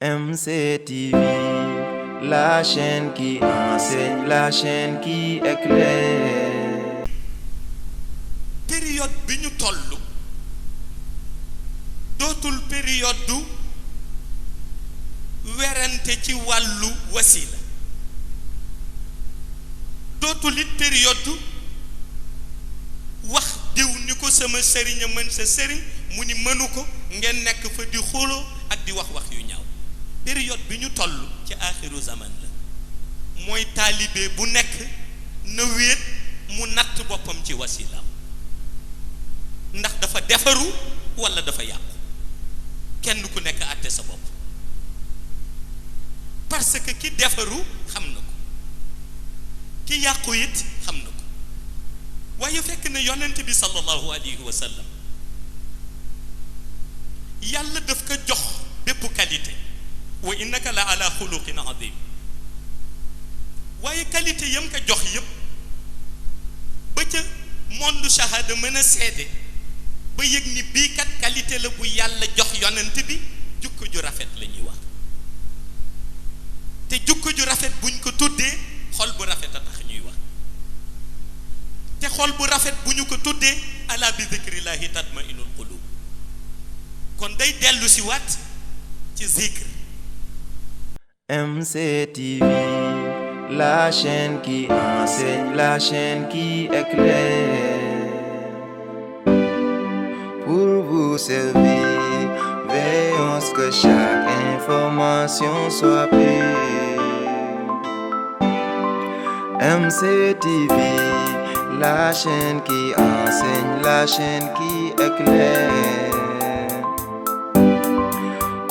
MCTV, la chaîne qui enseigne, la chaîne qui éclaire. Période bi ñu toll dootul période du werante ci wàllu wasila dootul it période du wax diw ni ko sama sëriñ a mën sa sëriñ mu ni mënu ko ngeen nekk fa di xuloo ak di wax yu ñaaw. période bi ñu toll ci aaxiru zaman la mooy taalibe bu nekk na wéet mu natt boppam ci wasilaam ndax dafa defaru walla dafa yàqu kenn ku nekk àtte sa bopp parce que ki defaru xam na ko ki yàqu it xam na ko waaye fekk na yonent bi sallallahu alayhi wa sallam yàlla daf ko jox bépp qualité wa innaka la ala xuluqin adim waaye qualité yam ko jox yépp ba ca monde shahada mën a seede ba yëg ni bii kat qualité la bu yàlla jox yonent bi jukko ju rafet la ñuy wax te jukko ju rafet buñ ko tuddee xol bu rafet a tax ñuy wax te xol bu rafet bu ñu ko tuddee ala bi zikrillahi tatmainul qulub kon day dellu si waat ci zikr. MCTV, la chaîne qui enseigne, la chaîne qui éclaire. Pour vous servir, veillons que chaque information soit pure. MCTV, la chaîne qui enseigne, la chaîne qui éclaire.